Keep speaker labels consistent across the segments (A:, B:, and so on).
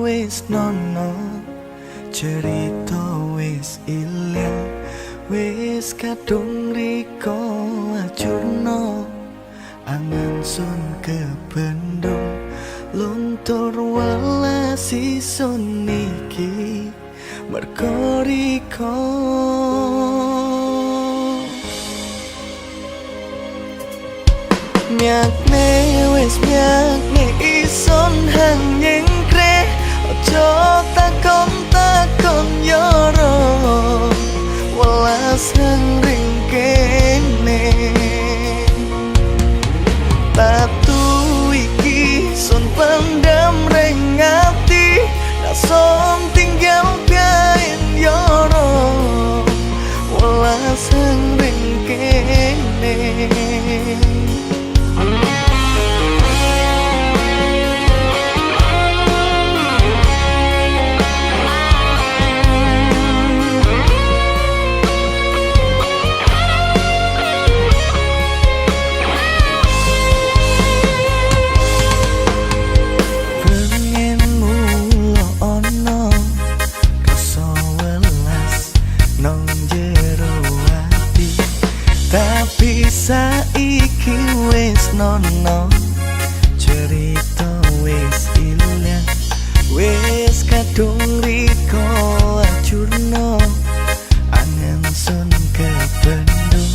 A: wis nono, cerita wis ilang, wis kadung riko acurno. Angan sun kebendung, luntur welas isun iki merko riko. Miakne wis miakne ison hang nyengkre, ojo takon takon yoro welas hang ring kene. Tatu iki sun pendam ring ati, nason tinggal piain yoro welas hang ring kene. Pengen mulo ono rasa welas nang jero ati, tapi saiki wis nono, cerita wis ilang, wis kadung riko acurno. Angan sun kebendung,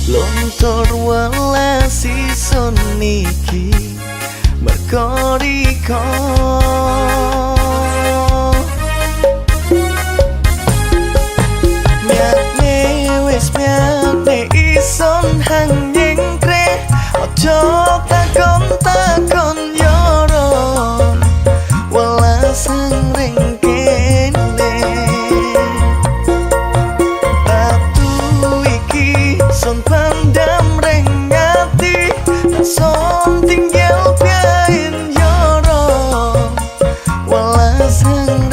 A: luntur welas isun iki merko riko. Miakne wis miakne ison hang nyengkre, ojo takon takon yoro welas hang ring kene. Tatu iki sun pendam ring ati, son tinggal piain yoro welas hang